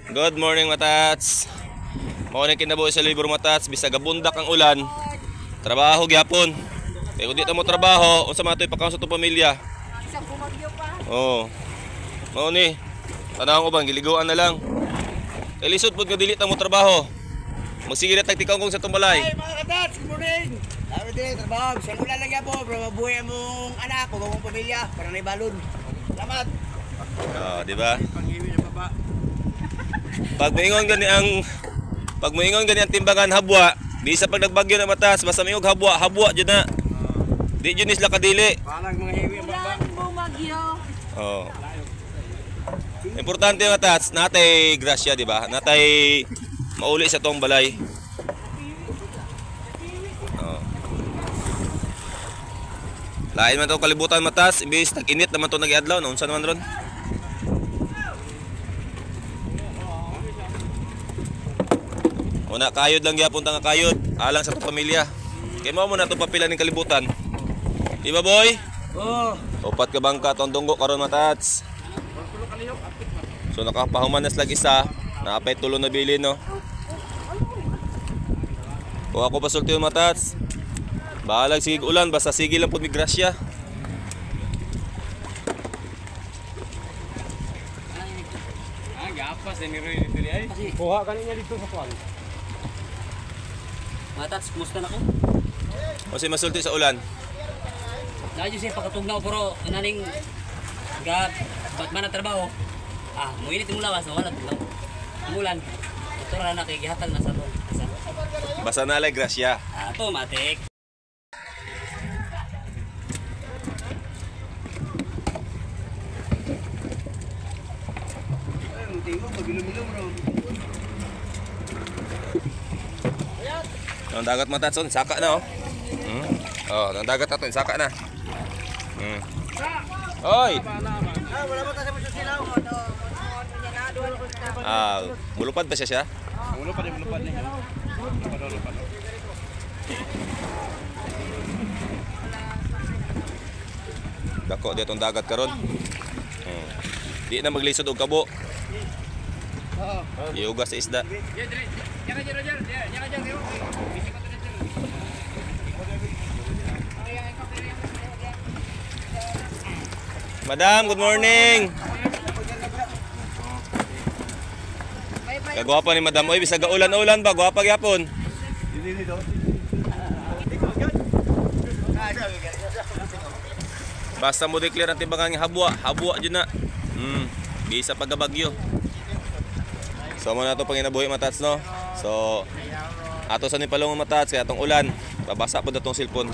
Good morning, matats. Mao ni kinabuhi sa libro, matats, bisag gabundak ang ulan. Trabaho gyapon. Kay kung di ta mo trabaho, unsa man atoy pakaon sa atong pamilya? Isang bumagyo pa. Oo. Mao ni. Tanawon ko bang giliguan na lang. Kay lisod pud nga dili ta mo trabaho. Magsige na tag kong sa atong balay. Hey mga katats, good morning! Dami din, trabaho. Sa ulan lang yan po, para mabuhay ang mong anak o mong pamilya, para na ibalon. Salamat! Oh, di ba? Pag moingon gani ang timbangan habwa, di sa pag nagbagyo na matas, basta moingog habwa, habwa jud na. Di jud ni sila kadili. Parang mga hiwi ang baba. Ulan, bumagyo. Oh. Importante matats, natay grasya, di ba? Natay mauli sa tong balay. Oh. Lain man to kalibutan matas, imbis tag-init naman to nag-adlaw, no? Unsa naman ron? Una kayod lang gyapon ta nga kayod, alang sa atong pamilya. Kay mao mo na itong papila ning kalibutan. Di ba, boy? Oo. Upat ka bangka tong dunggo karon matats. So nakapahuman na sila isa, naapay tulo na bilin, no. Kung ako pasulti yung matats. Bahalag sige ulan basta sige lang pud mi grasya. Ah, gapas ni Roy dito ay. Kuha ka niya dito sa kuan. Matats, kumusta na ko? O si masulti sa ulan. Nadyo siya pagkatugnaw pero naning ga batman na trabaho. Ah, muinit yung lawas, wala tugnaw. Umulan. Tura na kay gihatag na sa to. Sa Basta nalay grasya. automatic. Ay, ang tingog, magilom-ilom bro. Ang dagat matats on, saka na oh. Oh, ang dagat ato, saka na. Oy. Ah, wala ba tayo sa silaw? Ah, mulupad ba siya siya? Mulupad, mulupad ni. Mulupad, mulupad. Dako di atong dagat karon. Di na maglisod og kabo. Iugas sa isda. Madam, good morning. Kagwapa ni Madam. Oy, bisag ulan-ulan ba, gwapa gyapon. Basta mo declare ang timbangan nga habwa, habwa jud na. Bisa pagkabagyo. So mo na to panginabuhi matats, no. So ato sa ni palong matats kay atong ulan, babasa pud atong cellphone.